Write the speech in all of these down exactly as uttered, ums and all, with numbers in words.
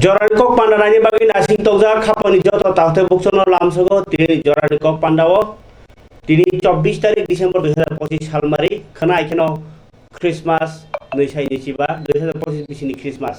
Jorani kok panda naini bagwi nasing tongjak khapangni joto takhuk tei bukchukno lamsogo tini jorani kok pandao. Tini chobbish tarik December dui hazar pochis salmari khna kheno Christmas nwi sai nwi chiba dui hazar pochis bisini Christmas.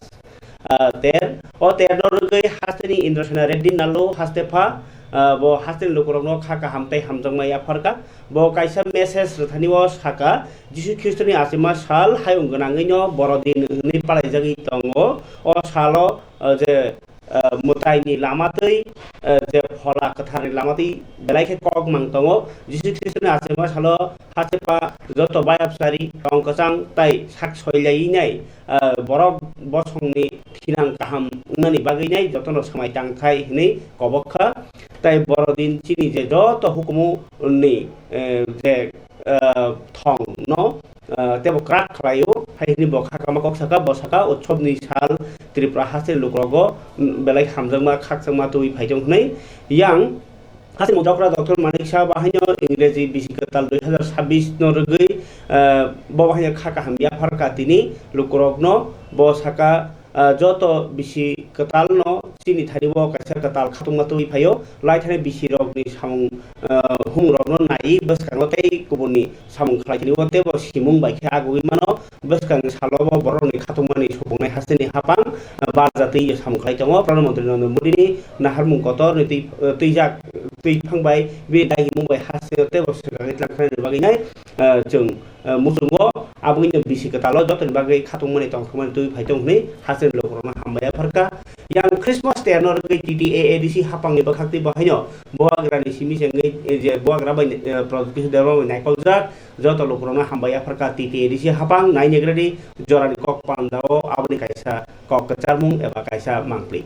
Ah, ter, o ter no rwgwi hasteni Indrasena Reddy Nallu haste pha, ah, bo hasteni lukurokno kha kaham tei hamjakma yapharkha. Bo kaisa message rwthani o saka, Jisu Khristoni achima sal hayung gwnangwi no Borodin hwnwi palaijagwi tongo. O salo, ah, je ah, mwtaini lama twi, ah, je phola kwtharni lama twi belai khe kok mang tongo. Jisu Khristoni achima salo hachepa joto bayapsari tong kwchang tai sak soilaiwi nai, ah, borok bosongni thinang kaham wngnani bagwi nai jotono swmai tang thai hwnwi kobok kha. Tai Borodin chini je joto hukumu ni, eh, je ah, thong no, ah, tebo kwrak khlaio, hai hwnwi bo kha kama kok saka, bo saka, "Utsobni sal Tripura hasteni lukrogo, mm, belai hamjakma, khakchangma twiwi phaitong," hwnwi. Yang hasteni Motokra Doctor Manik Saha bahaino Ingreji bisi kwtal dui hazar sabbish no rwgwi, ah, bo bahaino kha kaham yapharkha tini lukurokno, bo saka, ah, joto bisi kwtalno chini thani o kaisa kwtal khatungma twiwi phaio, lai thani bisi rokni samung, ah, humung rokno naiwi bwskango tei kubunni samung khlai thani o tebo simung bai khe agugwi mano. Bwskang salo bo borokni khatungmani supungnai hasteni hapang, ah, barja twi samung khlai tongo. Pradhan Mantri Narendra Modi ni naharmung kotor ni twi, ah, twijak twi phang bai bini daihimung bai hasteni tebo swkangwi tlang khlaina bagwi nai, ah, chwng, ah, muchungo aboni no bisi kwtalo jotoni bagwi khatungmani tongthokmani twi phai tong hwnwi hasteni lukurokno hambai yapharkha. Yang Christmas terno rwgwi T T A A D C hapangni bwkhaktwi bahaino Bubagrani simi se wngwi, eh, je Bubagra bai, eh, Pradyot Kishore Debbarma bai naikoljak joto lukurokno hambai yapharkha T T A A D C hapang nainegrani jorani kok pandao aboni kaisa kok kwcharmung eba kaisa mangpli.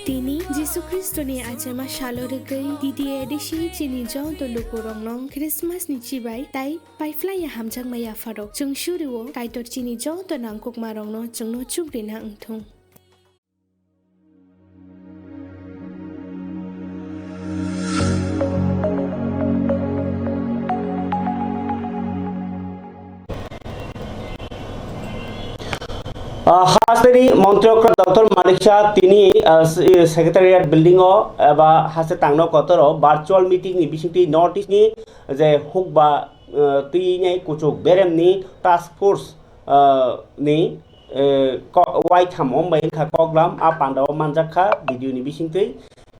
Tini Jisu Khristoni achema salo rwgwi T T A A D C chini joto lukurokno Christmas ni chibai tai paiphlaiya hamjakma yapharok. Chwng surio Kaitor chini joto nangkukmarokno chwngno chukrina wngthung. Ah, hasteni Montri Okra Doctor Manik Saha tini, ah, se-, Secretariat building o eba haste tangno kotoro virtual meeting ni bisingtwi North East ni je hukba, ah, twi nai kuchuk beremni task force, ah, ni, eh, ko-, waitham wng bai wngkha koklam a pandao manjak kha video ni bisingtwi.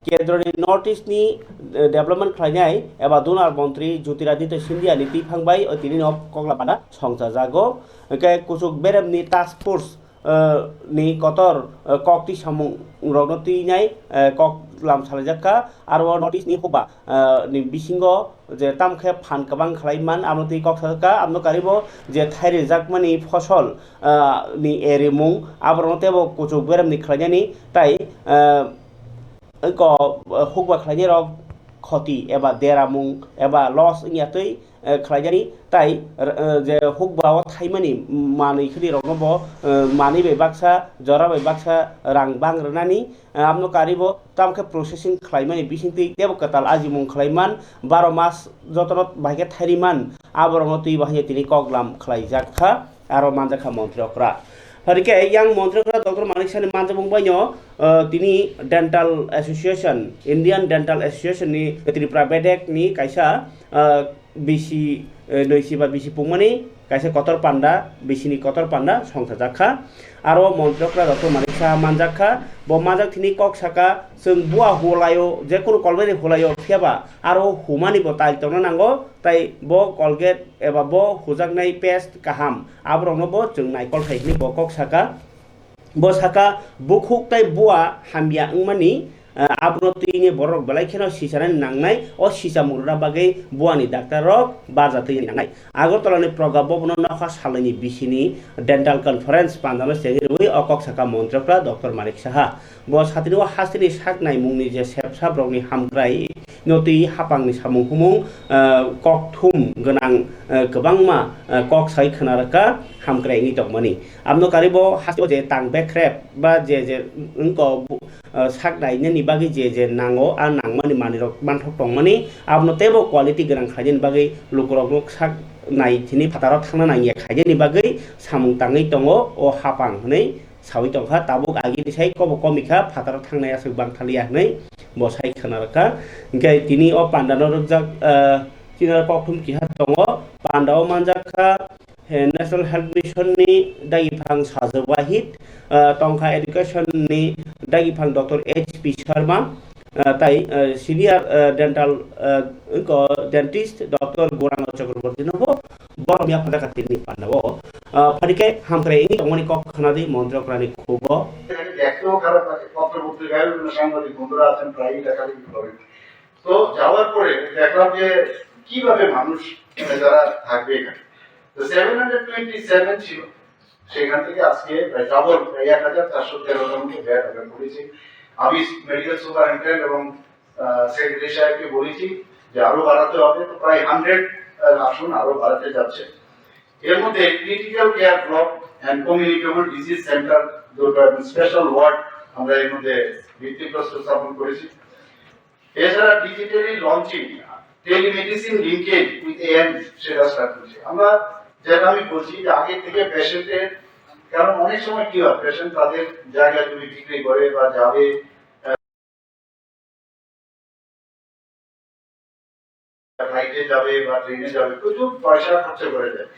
Kendroni North East ni, eh, development khlainai eba Dunar Montri Jyotiraditya Scindia ni twiphang bai o tini no kokla panda songchajago. Hwnkhe kuchuk beremni task force, eh, ni kotor, eh, kok twi samung rokno twinai, eh, koklam salaijak kha. Aro o North East ni hukba, eh, ni bisingo je tamo khe phan kwbang khlai man, amo twi kok sajak kha, amo karibo je thai rijakmani phosol, eh, ni erimung, aborokno teibo kuchuk beremni khlainani tai, eh, Eko, eh, hukba khlainai rok khoti eba deramung eba loss wngya twi, eh, khlainani tai, eh, je hukba o thaimani manwi khwlwi rokno bo, eh, manwi bai baksa, jora bai baksa rang bang rwnani, eh, abono karibo tamo khe processing khlaimani bisingtwi teibo kwtal ajimung khlaiman, baro mas jotono bahai khe thairiman, aborokno twi bahai tini koklam khlaijak kha. Aro manjak kha Montri Okra. Phai khe yang Montri Okra Doctor Manik Sahani manjakmung baino, uh, tini Dental Association, Indian Dental Association ni Tripura bedek ni kaisa, uh, bisi, uh, noisi ba bisi pungmani kaisa kotor panda, bisini kotor panda songchajak kha. Aro Montri Okra Doctor Manik Saha manjak kha, bo manjak thini kok saka, chwng bua hulaio, jekunu kolbari hulaio, phiyaba aro humani bo tai tongna nango, tai bo Colgate eba bo hujaknai paste kaham, aborokno bo chwng naikol thai hwnwi bo kok saka. Bo saka, bukhuk tai bua hamya wngmani, ah, abono twi borok belai kheno sichanani nangnai, o sichamung rwna bagwi buani daktar rok barja twi nangnai. Agartala ni Pragya Bhavan o nokha salni bisini dental conference pandano chengwi rwui o kok saka Montri Okra Doctor Manik Saha. Bo satini o hasteni sak naimungni je sepsa borokni hamkrai no twi hapangni samung humung, ah, kokthum gwnang, ah, kwbangma, ah, kok sai khwna rwkha hamkrai wngwi tongmani. Abno karibo hasteo je tang bekrep ba je je wngko, ah, sak nainani bagwi je je nango, a nangmani manwirok manthok tongmani, abono teibo quality gwnang khlainani bagwi lukurokno sak nai thini phataro thangna nangya khainani bagwi samung tangwi tongo o hapang hwnwi saui tongkha. Tabuk agini sai kobo komikha, phataro thangnai aswk bangthaliya hwnwi bo sai khwna rwkha. Hwnkhe tini o pandano rwkjak, ah, chini kokthum kiha tongo, pandao manjakha, he, National Health Mission ni dagiphang Sajid Wahid, ah, tongkha education ni dagiphang Doctor H P Sharma, ah, tai, ah, senior, ah, dental, ah, wngkha dentist Doctor Gauranga Chakraborty no bo borok ya phada kati ni panda o, ah, phari khe hamkrai wngwi tongmani kok khwnadi Montri Okra ni khubo. দেখতেও খারাপ লাগে, পত্র পত্রিকায় বিভিন্ন সাংবাদিক বন্ধুরা আছেন, প্রায়ই লেখালেখি করেন। তো যাওয়ার পরে দেখলাম যে কিভাবে মানুষ, মানে, যারা থাকবে এখানে। তো সেভেন হান্ড্রেড টোয়েন্টি সেভেন ছিল, সেখান থেকে আজকে প্রায় ডাবল, প্রায় এক হাজার চারশো তেরো জনকে বেড আমরা করেছি। আমি মেডিকেল সুপারিনটেন্ডেন্ট এবং, আহ, সেক্রেটারি সাহেবকে বলেছি যে আরো বাড়াতে হবে, তো প্রায় হান্ড্রেড আসন আরো বাড়াতে যাচ্ছে। এর মধ্যে critical care block and communicable disease centre দুটো এবং স্পেশাল ওয়ার্ড আমরা এর মধ্যে ভিত্তিপ্রস্তর স্থাপন করেছি। এছাড়া digitally launching, telemedicine linkage with ANM, সেটা স্টার্ট করছি আমরা। যেটা আমি বলছি যে আগে থেকে পেশেন্টের, কারণ অনেক সময় কি হয়, পেশেন্ট তাদের জায়গা জমি বিক্রি করে বা যাবে, ফ্লাইটে যাবে বা ট্রেনে যাবে, প্রচুর পয়সা খরচা করে যায়।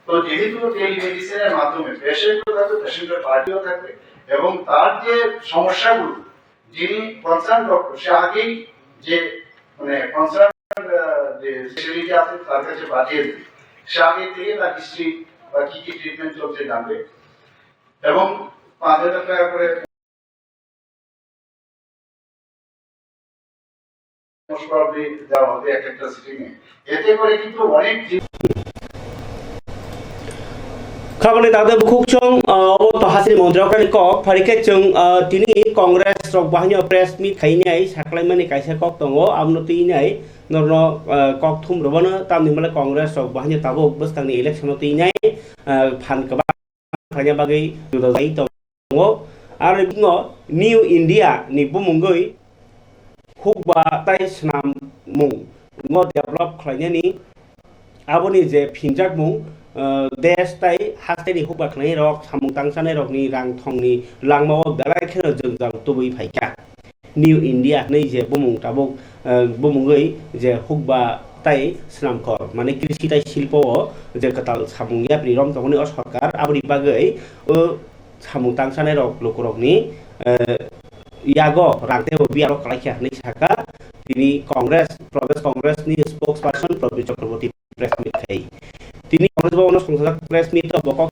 তো যেহেতু টেলিমেডিসিনের মাধ্যমে পেশেন্টও থাকবে, পেশেন্টের পার্টিও থাকবে, এবং তার যে সমস্যাগুলো, যিনি কনসার্ন ডক্টর, সে আগেই যে, মানে, কনসার্ন, আহ, যে স্পেশালিটি আছে, তার কাছে পাঠিয়ে দেবে। সে আগে থেকে তার হিস্ট্রি বা কি কি ট্রিটমেন্ট চলছে জানবে, এবং পাঁচ হাজার টাকা করে মোস্ট প্রবাবলি দেওয়া হবে এক একটা সিটিং এ। এতে করে কিন্তু অনেক জিনিস Khabani tangde bukhukchung, ah, obo to hasini Montri Okra ni kok, phari khe chwng, ah, tini Congress rok bahaino press meet khainai saklaimani kaisa kok tongo, abono twinai norno, ah, kok thum rwbano, tamni hwnba le Congress rok bahaino tabuk bwskangni election o twinai, ah, phan kwbang khlaina bagwi juda jai tongo. Aro bini New India ni bumungwi hukba tai swnamung no develop khlainani, aboni je phinjakmung, ah, desh tai hasteni hukba khlainai rok, samung tangsanai rokni rang thongni langmao belai kheno jwngjal tubui phaikha. New India hwnwi je bumung tabuk, ah, bumungwi je hukba tai swnamkhor, mane krishi tai silpo o je kwtal samung yapri rom tongmani o sorkar, aboni bagwi o samung tangsanai rok lukurokni, eh, yago rang tei bo biyaro kwlai kha hwnwi sakha tini Congress, Pradesh Congress ni spokesperson Prabir Chakraborty press meet khai. Tini Congress bhavan o songchajak press meet o bo kok